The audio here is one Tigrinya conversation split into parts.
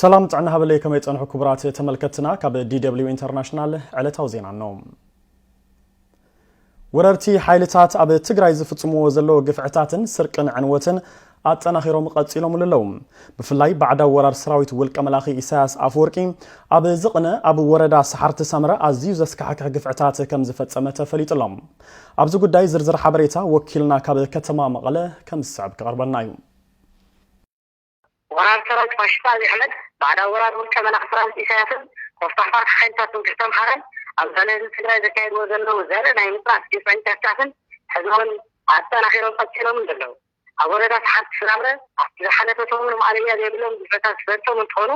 ሰላም ጥዕና ሃበለይ፣ ከመይ ጸንሑ ክቡራት ተመልከትና? ካብ ዲ ደብሊው ኢንተርናሽናል ዕለታዊ ዜና ነው። ወረርቲ ሓይልታት ኣብ ትግራይ ዝፍጽምዎ ዘለዉ ግፍዕታትን ስርቅን ዕንወትን ኣጠናኺሮም ቀጺሎምሉ ኣለዉ። ብፍላይ ባዕዳዊ ወራር ሰራዊት ውልቀ መላኺ ኢሳያስ ኣፈወርቂ ኣብ ዝቕነ ኣብ ወረዳ ሰሓርቲ ሳምረ ኣዝዩ ዘስካሕክሕ ግፍዕታት ከም ዝፈጸመ ተፈሊጡ ኣሎ። ኣብዚ ጉዳይ ዝርዝር ሓበሬታ ወኪልና ካብ ከተማ መቐለ ከም ዝስዕብ ክቐርበልና እዩ። ወራር ሰራዊት ፋሽስት ኣብይ ኣሕመድ፣ ባዕዳዊ ወራር ውልቀ መላኺ ሰራዊት ኢሳያስን ተስፋሕፋሕቲ ሓይልታት ትምክሕቲ ኣምሓራን ኣብ ልዕሊ ህዝቢ ትግራይ ዘካየድዎ ዘለዉ ዘርኢ ናይ ምጽናት ግፍዕን ጨፍጫፍን ሕዚ እውን ኣጠናኺሮም ቀጺሎም ዘለዉ። ኣብ ወረዳ ሰሓርቲ ሳምረ ኣብቲ ዝሓለፈ ሰሙን ማእለያ ዘይብሎም ግፍዕታት ዝፈጸሙ እንትኾኑ፣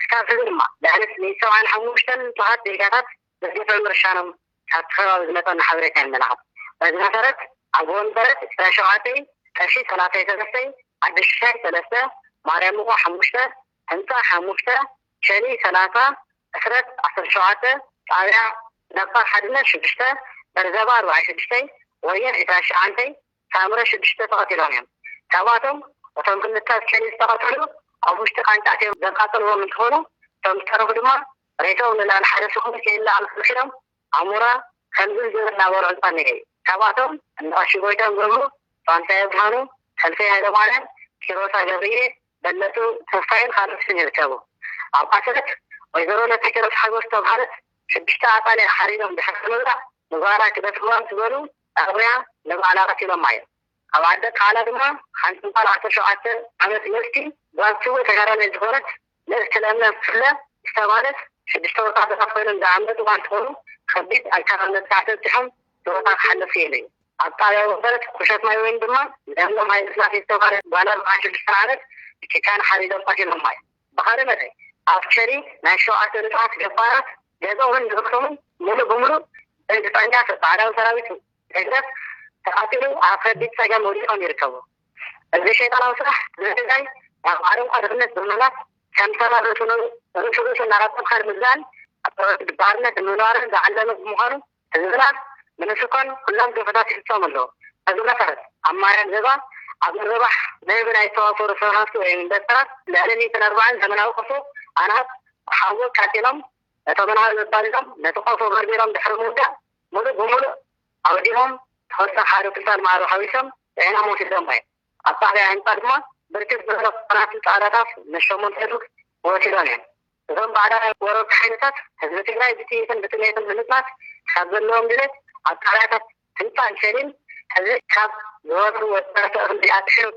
ክሳብ ሕዚ ድማ ልዕሊ ሰብዓን ሓሙሽተን ንጹሃት ዜጋታት ዘግፍዕ ምርሻኖም ካብቲ ከባቢ ዝመጸና ሓበሬታ የመላኽት። በዚ መሰረት ኣብ ወንበረት ዕስራ ሸውዓተ፣ ቀሺ ሰላሳ ሰለስተ፣ ዓዲ ሽሻይ ሰለስተ፣ ማርያም ሙቆ ሓሙሽተ፣ ህንጻ ሓሙሽተ፣ ሸኒ ሰላሳ፣ ዕስረት ዓሰርተ ሸውዓተ፣ ጣብያ ነባር ሓድነት ሽዱሽተ፣ በርዘባ ኣርባዓይ ሽዱሽተ፣ ወየን ዕስራ ሸውዓተ፣ ሳምረ ሽዱሽተ ተቐቲሎም እዮም። ካብኣቶም እቶም ክልተ ኣብ ሸኒ ዝተቐተሉ ኣብ ውሽጢ ቃንጫት እዮም ዘቃጸልዎም እንትኾኑ፣ እቶም ዝተረፉ ድማ ሬሳኦም ንልዕሊ ሓደ ሰሙን ከይለዓል ከልኪሎም ኣሞራ ከም ዝንጅብል እናበልዑ ዝቐንዩ እዩ። ካብኣቶም እኒ ቀሺ ጎይቶም ገብሩ፣ ፋንታየ ብርሃኑ፣ ሕልፈይ ሃይለማርያም፣ ኪሮሳ ገብርየ፣ በለጡ ተስፋይን ካልኦትን ይርከቡ። ኣብ ኣሰረት ወይዘሮ ለተኪሮስ ሓጎስ ዝተብሃለት ሽዱሽተ ኣጣልያ ሓሪዶም ድሕሪ ምብላዕ ንጓላ ክደፍርዋ ምስ በሉ ኣብያ ንባዕላ ቀቲሎማ እዮም። ኣብ ዓዲ ቃላ ድማ ሓንቲ ጓል ዓሰርተ ሸውዓተ ዓመት ንእስቲ ጓል ስውእ ተጋዳላይ ዝኾነት ንእስቲ ለምለም ክፍለ ዝተባህለት ሽዱሽተ ወታደራት ኮይኖም ዝዓመፁዋ እንትኾኑ ከቢድ ኣካላዊ መጥቃዕቲ ኣብፂሖም ህይወታ ክሓልፍ ክኢሉ እዩ። ኣብ ጣብያ ወንበረት ቁሸት ማይ ወይን ድማ ለምለም ሃይለስላሴ ዝተባህለት ጓል ኣርብዓን ሽዱሽተን ዓመት ብጭካነ ሓሪዶም ቀቲሎማ እዮም። ብኻልእ መዳይ ኣብ ቸሪ ናይ ሸውዓተ ንጹሃት ገባራት ገዝኦምን ንብረቶምን ሙሉእ ብሙሉእ ብግፍዐኛታት ባዕዳዊ ሰራዊት ህግደፍ ተቓጺሉ ኣብ ከቢድ ጸገም ወዲቖም ይርከቡ። እዚ ሸይጣናዊ ስራሕ ንትግራይ ናብ ዓረንቋ ድኽነት ብምምላስ ከም ሰላም ርእሱ ርእሱ እናራጸምካ ንምግዛእን ኣብ ባርነት ንምንባርን ዝዓለመ ብምዃኑ ህዝብና ንምስኳን ኩሎም ገፈታት ይፍጸሙ ኣለዉ። በዚ መሰረት ኣብ ማርያም ዘባ ኣብ ምርባሕ ንህቢ ናይ ዝተዋፈሩ ሰብ ሃፍቲ ወይም ኢንቨስተራት ልዕሊ ሚእትን ኣርባዓን ዘመናዊ ቆፎ ኣናህብ ብሓዊ ኣቃጺሎም ነቶም ኣናህብ ኣባሪሮም ነቲ ቆፎ በርቢሮም ድሕሪ ምውዳእ ሙሉእ ብሙሉእ ኣውዲሞም ተወሳኺ ሓደ ኩንታል ማዕሮ ሓዊሶም ጥዒኖም ወሲዶሞ እዮም። ኣብ ጣብያ ህንፃ ድማ ብርክት ዝበለ ቆናትን ፃዕዳታት ምስ ሸሞንተ ዱግ ወሲዶም እዮም። እዞም ባዕዳውያን ወረርቲ ሓይልታት ህዝቢ ትግራይ ብጥይትን ብጥሜትን ንምፅናት ካብ ዘለዎም ድሌት ኣብ ጣብያታት ህንፃን ሸሊን ሕዚ ካብ ዝወረዱ ወፃእቲ እኽሊ ኣጥሒኑ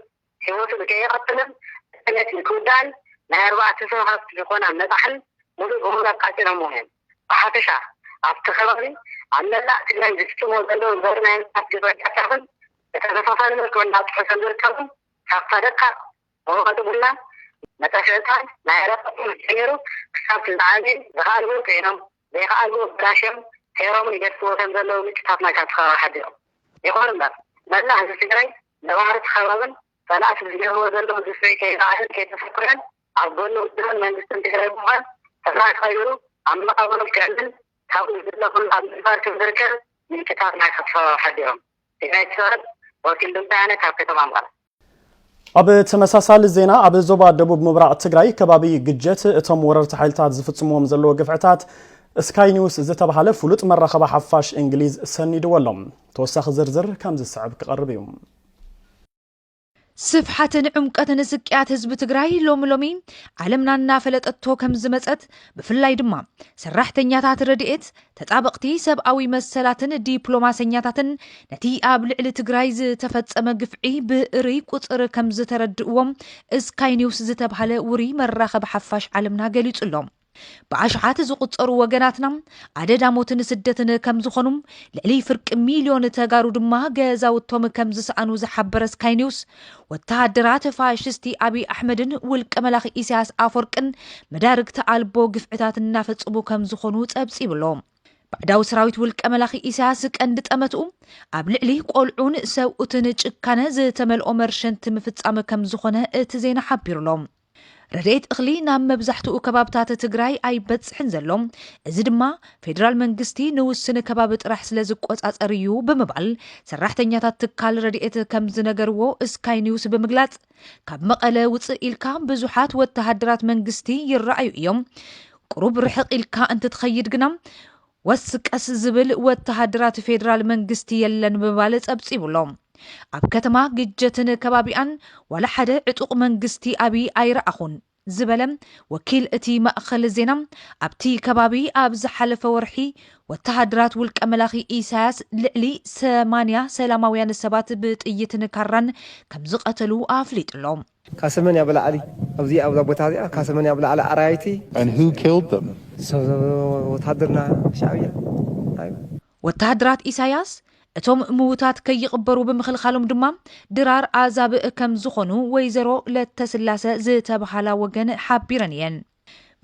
ህይወቱ ንከይቐፅልን ብጥሜት ንክውዳእን ናይ ኣርባዕተ ሰብ ሃፍቲ ዝኾና መጣሕን ሙሉእ ብሙሉእ ኣቃፂሎምዎ እዮም። ብሓፈሻ ኣብቲ ከባቢ ኣብ መላእ ትግራይ ዝፍፅምዎ ዘለዉ ዘርኢ ናይ ምፅናት ግብረ ጨፍጫፍን ብተመሳሳሊ መልክዑ እናጥሑ ከም ዝርከቡ ካብታ ደቃቕ መወቐጢ ቡና መጠፍእታ ናይ ረቐቶም ጀሚሩ ክሳብ ዝዓበዩ ዝኸኣልዎ ጥዒኖም ዘይኸኣልዎ በላሽዮም ሰይሮምን ይገድፍዎ ከም ዘለዉ ምንጭታት ናይታ ከባቢ ሓቢሮም። ይኹን እምበር መላእ ህዝቢ ትግራይ ነባሪ እቲ ከባብን ጸላእቲ ዝገብርዎ ዘለዉ ግፍዒ ከይረኣዕን ከይተሰኩረን ኣብ ጎኒ ውድብን መንግስትን ትግራይ ብምዃን ስፍራ ቀይሩ ኣብ መቓብሮም ክዕልል ካብኡ ዝድለ ኩሉ ኣብ ምግባር ከም ዝርከብ ምንጭታት ናይታ ከባቢ ሓቢሮም። ትግራይ ትስዕር። ወኪል ድምፂ ኣነ ካብ ከተማ መቐለ። ኣብ ተመሳሳሊ ዜና፣ ኣብ ዞባ ደቡብ ምብራቕ ትግራይ ከባቢ ግጀት እቶም ወረርቲ ሓይልታት ዝፍጽምዎም ዘለዉ ግፍዕታት ስካይ ኒውስ ዝተባህለ ፍሉጥ መራኸቢ ሓፋሽ እንግሊዝ ሰኒድዎ ኣሎ። ተወሳኺ ዝርዝር ከም ዝስዕብ ክቐርብ እዩ። ስፍሓትን ዕምቀትን ስቅያት ህዝቢ ትግራይ ሎሚ ሎሚ ዓለምና እናፈለጠቶ ከም ዝመፀት፣ ብፍላይ ድማ ሰራሕተኛታት ረድኤት፣ ተጣበቕቲ ሰብኣዊ መሰላትን ዲፕሎማሰኛታትን ነቲ ኣብ ልዕሊ ትግራይ ዝተፈጸመ ግፍዒ ብእርይ ቁፅሪ ከም ዝተረድእዎም ስካይ ኒውስ ዝተብሃለ ውሩይ መራኸቢ ሓፋሽ ዓለምና ገሊጹ ኣሎ። ብኣሽሓት ዝቑጸሩ ወገናትና ኣደዳ ሞትን ስደትን ከም ዝኾኑ፣ ልዕሊ ፍርቂ ሚልዮን ተጋሩ ድማ ገዛውቶም ከም ዝሰኣኑ ዝሓበረ ስካይ ኒውስ፣ ወተሃደራት ፋሽስቲ ኣብይ ኣሕመድን ውልቀ መላኺ ኢሳያስ ኣፈወርቅን መዳርግቲ ኣልቦ ግፍዕታት እናፈጸሙ ከም ዝኾኑ ጸብጺቡ ኣሎ። ባዕዳዊ ሰራዊት ውልቀ መላኺ ኢሳያስ ቀንዲ ጠመትኡ ኣብ ልዕሊ ቆልዑን ሰብኡትን ጭካነ ዝተመልኦ መርሸንቲ ምፍጻም ከም ዝኾነ እቲ ዜና ሓቢሩ ኣሎ። ረድኤት እኽሊ ናብ መብዛሕትኡ ከባብታት ትግራይ ኣይበጽሕን ዘሎ፣ እዚ ድማ ፌዴራል መንግስቲ ንውስን ከባቢ ጥራሕ ስለ ዝቆጻጸር እዩ ብምባል ሰራሕተኛታት ትካል ረድኤት ከም ዝነገርዎ ስካይ ኒውስ ብምግላጽ፣ ካብ መቐለ ውፅእ ኢልካ ብዙሓት ወተሃደራት መንግስቲ ይረኣዩ እዮም። ቁሩብ ርሕቕ ኢልካ እንትትኸይድ ግና ወስ ቀስ ዝብል ወተሃደራት ፌዴራል መንግስቲ የለን ብምባል ጸብጺቡ ኣሎ። ኣብ ከተማ ግጀትን ከባቢኣን ዋላ ሓደ ዕጡቕ መንግስቲ ኣብይ ኣይረኣኹን ዝበለ ወኪል እቲ ማእኸል ዜና፣ ኣብቲ ከባቢ ኣብ ዝሓለፈ ወርሒ ወተሃደራት ውልቀ መላኺ ኢሳያስ ልዕሊ ሰማንያ ሰላማውያን ሰባት ብጥይትን ካራን ከም ዝቐተሉ ኣፍሊጡ ኣሎ። ካብ ሰመንያ ብላዕሊ ኣብዚ ኣብዛ ቦታ እዚኣ ካብ ሰመንያ ብላዕሊ ኣራይቲ And who killed them? ሰብ ወታደርና ሻዕብያ። ወተሃደራት ኢሳያስ እቶም ምዉታት ከይቕበሩ ብምኽልኻሎም ድማ ድራር ኣዛብእ ከም ዝኾኑ ወይዘሮ ለተስላሰ ዝተብሃላ ወገን ሓቢረን እየን።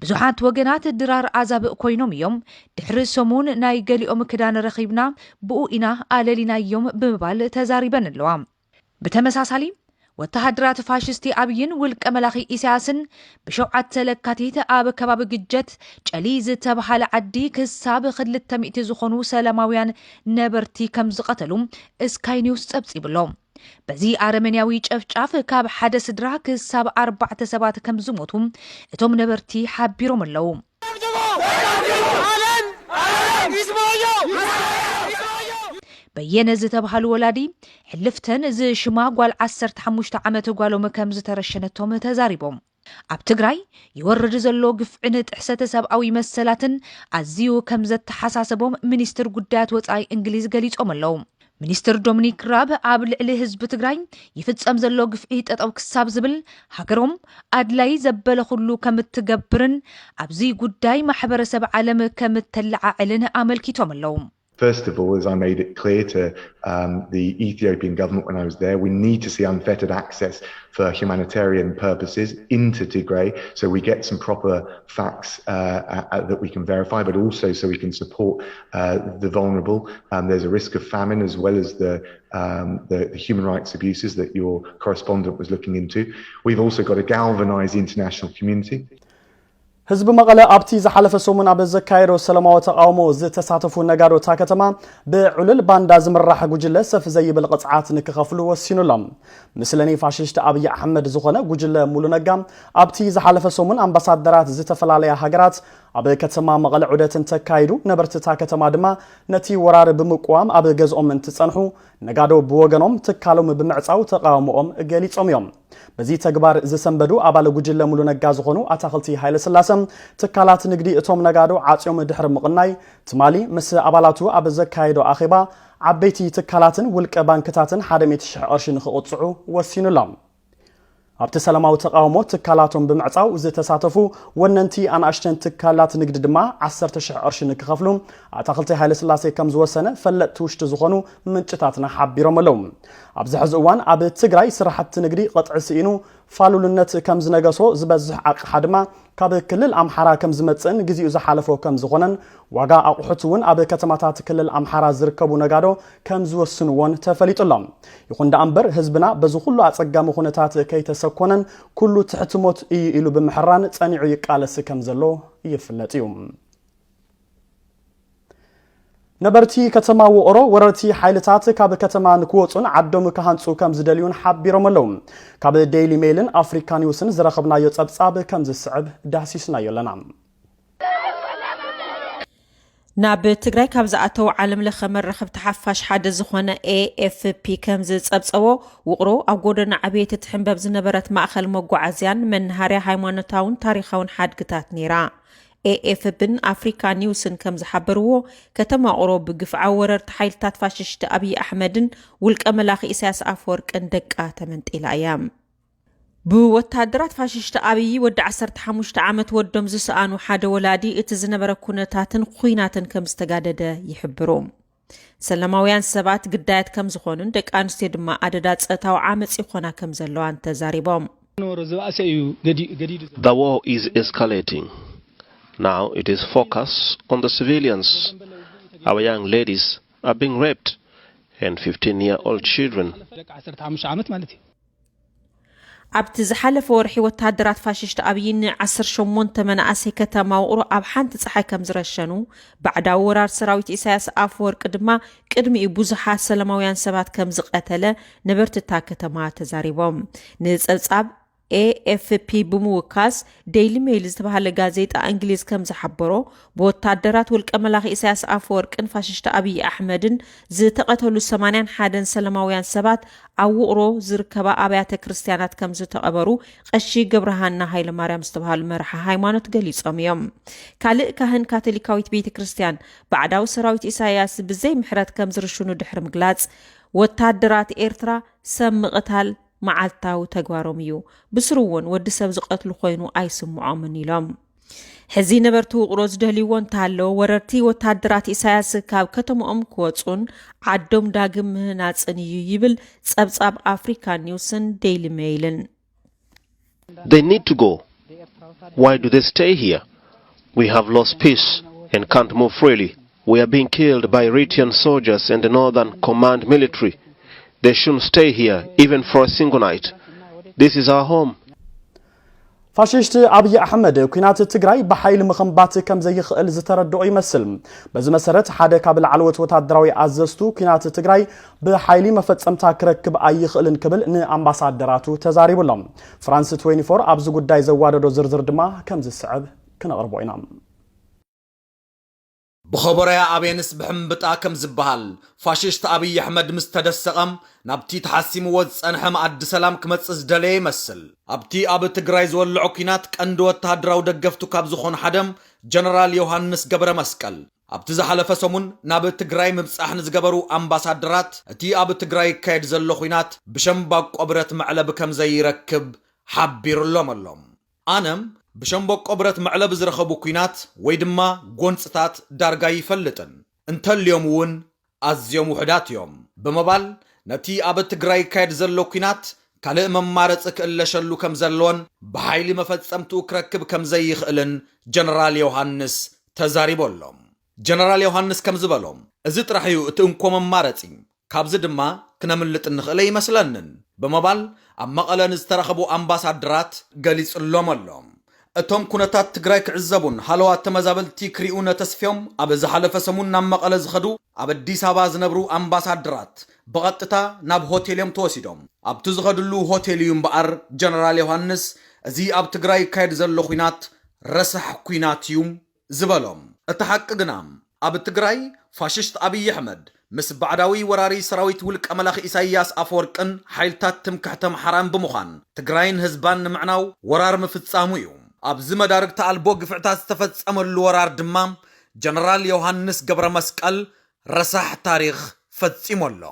ብዙሓት ወገናት ድራር ኣዛብእ ኮይኖም እዮም። ድሕሪ ሰሙን ናይ ገሊኦም ክዳን ረኺብና ብኡ ኢና ኣለሊናዮም ብምባል ተዛሪበን ኣለዋ። ብተመሳሳሊ ወተሃደራት ፋሽስቲ ኣብይን ውልቀ መላኺ ኢሳያስን ብሸውዓተ ለካቲት ኣብ ከባቢ ግጀት ጨሊ ዝተብሃለ ዓዲ ክሳብ ክልተ ሚእቲ ዝኾኑ ሰላማውያን ነበርቲ ከም ዝቐተሉ ስካይ ኒውስ ጸብጺቡ ኣሎ። በዚ ኣረመንያዊ ጨፍጫፍ ካብ ሓደ ስድራ ክሳብ ኣርባዕተ ሰባት ከም ዝሞቱ እቶም ነበርቲ ሓቢሮም ኣለዉ። በየነ ዝተብሃሉ ወላዲ ሕልፍተን ዝሽማ ጓል ዓሰርተ ሓሙሽተ ዓመት ጓሎም ከም ዝተረሸነቶም ተዛሪቦም። ኣብ ትግራይ ይወርድ ዘሎ ግፍዕን ጥሕሰተ ሰብኣዊ መሰላትን ኣዝዩ ከም ዘተሓሳሰቦም ሚኒስትር ጉዳያት ወጻኢ እንግሊዝ ገሊጾም ኣለዉ። ሚኒስትር ዶሚኒክ ራብ ኣብ ልዕሊ ህዝቢ ትግራይ ይፍጸም ዘሎ ግፍዒ ጠጠው ክሳብ ዝብል ሃገሮም ኣድላይ ዘበለ ኩሉ ከም እትገብርን ኣብዚ ጉዳይ ማሕበረሰብ ዓለም ከም እተለዓዕልን ኣመልኪቶም ኣለዉ። First of all, as I made it clear to um, the Ethiopian government when I was there, we need to see unfettered access for humanitarian purposes into Tigray so we get some proper facts uh, uh, that we can verify, but also so we can support uh, the vulnerable. Um, there's a risk of famine as well as the, um, the, the human rights abuses that your correspondent was looking into. We've also got to galvanize the international community. ህዝቢ መቐለ ኣብቲ ዝሓለፈ ሰሙን ኣብ ዘካየዶ ሰላማዊ ተቓውሞ ዝተሳተፉ ነጋዶ እታ ከተማ ብዕሉል ባንዳ ዝምራሕ ጉጅለ ሰፍ ዘይብል ቅፅዓት ንክኸፍሉ ወሲኑ ኣሎ። ምስለኔ ፋሽስት ኣብይ ኣሕመድ ዝኾነ ጉጅለ ሙሉ ነጋ ኣብቲ ዝሓለፈ ሰሙን ኣምባሳደራት ዝተፈላለያ ሃገራት ኣብ ከተማ መቐለ ዑደት እንተካይዱ ነበርቲ እታ ከተማ ድማ ነቲ ወራር ብምቅዋም ኣብ ገዝኦም እንትፀንሑ ነጋዶ ብወገኖም ትካሎም ብምዕፃው ተቓውሞኦም ገሊፆም እዮም። በዚ ተግባር ዝሰንበዱ ኣባል ጉጅለ ሙሉ ነጋ ዝኾኑ ኣታኽልቲ ሃይለስላሰ ትካላት ንግዲ እቶም ነጋዶ ዓፅዮም ድሕሪ ምቕናይ ትማሊ ምስ ኣባላቱ ኣብ ዘካየዶ ኣኼባ ዓበይቲ ትካላትን ውልቀ ባንክታትን ሓደ ሚእቲ ሽሕ ቅርሺ ንክቕፅዑ ወሲኑ ኣሎ። ኣብቲ ሰላማዊ ተቓውሞ ትካላቶም ብምዕፃው ዝተሳተፉ ወነንቲ ኣናእሽተን ትካላት ንግዲ ድማ ዓሰርተ ሽሕ ቅርሺ ንክኸፍሉ ኣታኽልቲ ሃይለስላሴ ከም ዝወሰነ ፈለጥቲ ውሽጢ ዝኾኑ ምንጭታትና ሓቢሮም ኣለዉ። ኣብዚ ሕዚ እዋን ኣብ ትግራይ ስራሕቲ ንግዲ ቅጥዒ ስኢኑ ፋሉልነት ከም ዝነገሶ ዝበዝሕ ኣቕሓ ድማ ካብ ክልል ኣምሓራ ከም ዝመፅእን ግዜኡ ዝሓለፎ ከም ዝኾነን ዋጋ ኣቑሑት እውን ኣብ ከተማታት ክልል ኣምሓራ ዝርከቡ ነጋዶ ከም ዝወስንዎን ተፈሊጡ ኣሎ። ይኹን ደኣ እምበር ህዝብና በዚ ኩሉ ኣፀጋሚ ኩነታት ከይተሰኮነን ኩሉ ትሕቲ ሞት እዩ ኢሉ ብምሕራን ፀኒዑ ይቃለስ ከም ዘሎ ይፍለጥ እዩ። ነበርቲ ከተማ ውቕሮ ወረርቲ ሓይልታት ካብ ከተማ ንክወፁን ዓዶም ክሃንፁ ከም ዝደልዩን ሓቢሮም ኣለዉ። ካብ ዴይሊ ሜይልን ኣፍሪካ ኒውስን ዝረኸብናዮ ጸብጻብ ከም ዝስዕብ ዳህሲስናዮ ኣለና። ናብ ትግራይ ካብ ዝኣተው ዓለም ለኸ መራኸብቲ ሓፋሽ ሓደ ዝኾነ ኤ ኤፍ ፒ ከም ዝጸብጸቦ፣ ውቕሮ ኣብ ጎደና ዕብየት እትሕንበብ ዝነበረት ማእኸል መጓዓዝያን መናሃርያ ሃይማኖታውን ታሪኻውን ሓድግታት ነይራ። ኤ ኤፍ ፒን ኣፍሪካ ኒውስን ከም ዝሓበርዎ፣ ከተማ ውቕሮ ብግፍዓዊ ወረርቲ ሓይልታት ፋሽስት ኣብይ ኣሕመድን ውልቀ መላኺ ኢሳያስ ኣፈወርቅን ደቃ ተመንጢላ እያ። ብወተሃደራት ፋሽስት ኣብይ ወዲ ዓሰርተ ሓሙሽተ ዓመት ወዶም ዝሰኣኑ ሓደ ወላዲ እቲ ዝነበረ ኩነታትን ኹናትን ከም ዝተጋደደ ይሕብሩ። ሰላማውያን ሰባት ግዳያት ከም ዝኾኑን ደቂ ኣንስትዮ ድማ ኣደዳ ጾታዊ ዓመጽ ይኾና ከም ዘለዋን ተዛሪቦም። ኖሮ ዝበኣሰ እዩ ገዲ-፣ ገዲዱ ዘሎ። The war is escalating. Now it is focused on the civilians. Our young ladies are being raped and fifteen-year-old children. ደቂ ዓሰርተ ሓሙሽተ ዓመት ማለት እዩ። ኣብቲ ዝሓለፈ ወርሒ ወተሃደራት ፋሽስት ኣብይ ን ዓሰርተ ሸሞንተ መናእሰይ ከተማ ውቕሮ ኣብ ሓንቲ ጸሓይ ከም ዝረሸኑ፣ ባዕዳዊ ወራር ሰራዊት ኢሳያስ ኣፈወርቂ ድማ ቅድሚኡ ብዙሓት ሰላማውያን ሰባት ከም ዝቐተለ ነበርቲ እታ ከተማ ተዛሪቦም። ንጸብጻብ ኤ ኤፍ ፒ ብምውካስ ዴይሊ ሜይል ዝተባህለ ጋዜጣ እንግሊዝ ከም ዝሓበሮ፣ ብወታደራት ውልቀ መላኺ ኢሳያስ ኣፈወርቅን ፋሽስት ኣብይ ኣሕመድን ዝተቐተሉ ሰማንያን ሓደን ሰላማውያን ሰባት ኣብ ውቕሮ ዝርከባ ኣብያተ ክርስትያናት ከም ዝተቐበሩ ቀሺ ገብረሃና ሃይለማርያም ዝተባሃሉ መራሒ ሃይማኖት ገሊጾም እዮም። ካልእ ካህን ካቶሊካዊት ቤተ ክርስትያን ባዕዳዊ ሰራዊት ኢሳያስ ብዘይ ምሕረት ከም ዝርሽኑ ድሕሪ ምግላጽ፣ ወታደራት ኤርትራ ሰብ ምቕታል መዓልታዊ ተግባሮም እዩ። ብስሩ እውን ወዲ ሰብ ዝቐትሉ ኮይኑ ኣይስምዖምን ኢሎም። ሕዚ ነበርቲ ውቕሮ ዝደልይዎ እንተሃለወ፣ ወረርቲ ወታደራት ኢሳያስ ካብ ከተምኦም ክወጹን ዓዶም ዳግም ምህናጽን እዩ ይብል ጸብጻብ ኣፍሪካ ኒውስን ዴይሊ ሜይልን። They need to go. Why do they stay here? We have lost peace and can't move freely. We are being killed by Eritrean soldiers and the Northern Command military. They shouldn't stay here, even for a single night. This is our home. ፋሽስት ኣብይ ኣሕመድ ኩናት ትግራይ ብሓይሊ ምኽንባት ከም ዘይኽእል ዝተረድኦ ይመስል። በዚ መሰረት ሓደ ካብ ላዕለዎት ወታደራዊ ኣዘዝቱ ኩናት ትግራይ ብሓይሊ መፈጸምታ ክረክብ ኣይኽእልን ክብል ንኣምባሳደራቱ ተዛሪቡሎም። ፍራንስ ትዌንቲ ፎር ኣብዚ ጉዳይ ዘዋደዶ ዝርዝር ድማ ከም ዝስዕብ ክነቕርቦ ኢና። ብኸበሮያ ኣቤንስ ብሕምብጣ ከም ዝበሃል ፋሽስት ኣብይ ኣሕመድ ምስ ተደሰቐ ናብቲ ተሓሲምዎ ዝጸንሐ መኣዲ ሰላም ክመጽእ ዝደለየ ይመስል። ኣብቲ ኣብ ትግራይ ዝወልዖ ኲናት ቀንዲ ወተሃደራዊ ደገፍቱ ካብ ዝኾኑ ሓደ ጀነራል ዮሃንስ ገብረ መስቀል ኣብቲ ዝሓለፈ ሰሙን ናብ ትግራይ ምብጻሕ ንዝገበሩ ኣምባሳደራት እቲ ኣብ ትግራይ ይካየድ ዘሎ ኲናት ብሸምባቆ ብረት መዕለቢ ከም ዘይረክብ ሓቢሩሎም ኣሎ። ኣነ ብሸምበቆ ብረት መዕለቢ ዝረኸቡ ኲናት ወይ ድማ ጎንፅታት ዳርጋ ኣይፈልጥን፣ እንተልዮም እውን ኣዝዮም ውሑዳት እዮም ብምባል ነቲ ኣብ ትግራይ ይካየድ ዘሎ ኲናት ካልእ መማረፂ ክእለሸሉ ከም ዘለዎን ብሓይሊ መፈፀምትኡ ክረክብ ከም ዘይኽእልን ጀነራል ዮሃንስ ተዛሪቡ ኣሎ። ጀነራል ዮሃንስ ከም ዝበሎ፣ እዚ ጥራሕ እዩ እቲ እንኮ መማረፂ፣ ካብዚ ድማ ክነምልጥ እንኽእል ኣይመስለንን ብምባል ኣብ መቐለ ንዝተረኸቡ ኣምባሳደራት ገሊፅሎም ኣሎ። እቶም ኩነታት ትግራይ ክዕዘቡን ሃለዋት ተመዛበልቲ ክሪኡ ነተስፍዮም ኣብ ዝሓለፈ ሰሙን ናብ መቐለ ዝኸዱ ኣብ ኣዲስ ኣበባ ዝነብሩ ኣምባሳደራት ብቐጥታ ናብ ሆቴል እዮም ተወሲዶም። ኣብቲ ዝኸድሉ ሆቴል እዩ እምበኣር ጀነራል ዮሃንስ እዚ ኣብ ትግራይ ይካየድ ዘሎ ኲናት ረሳሕ ኲናት እዩ ዝበሎም። እቲ ሓቂ ግና ኣብ ትግራይ ፋሽስት ኣብይ ኣሕመድ ምስ ባዕዳዊ ወራሪ ሰራዊት ውልቀ መላኺ ኢሳይያስ ኣፈወርቅን ሓይልታት ትምክሕቲ ኣምሓራን ብምዃን ትግራይን ህዝባን ንምዕናው ወራር ምፍጻሙ እዩ። ኣብዚ መዳርግቲ ኣልቦ ግፍዕታት ዝተፈጸመሉ ወራር ድማ ጀነራል ዮሃንስ ገብረ መስቀል ረሳሕ ታሪኽ ፈጺሙ ኣሎ።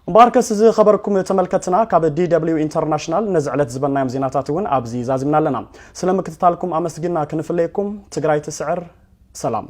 እምበኣርከስ ዝኸበርኩም ተመልከትና ካብ ዲ ደብሊው ኢንተርናሽናል ነዚ ዕለት ዝበናዮም ዜናታት እውን ኣብዚ ዛዚምና ኣለና። ስለ ምክትታልኩም ኣመስጊና ክንፍለየኩም። ትግራይ ትስዕር። ሰላም።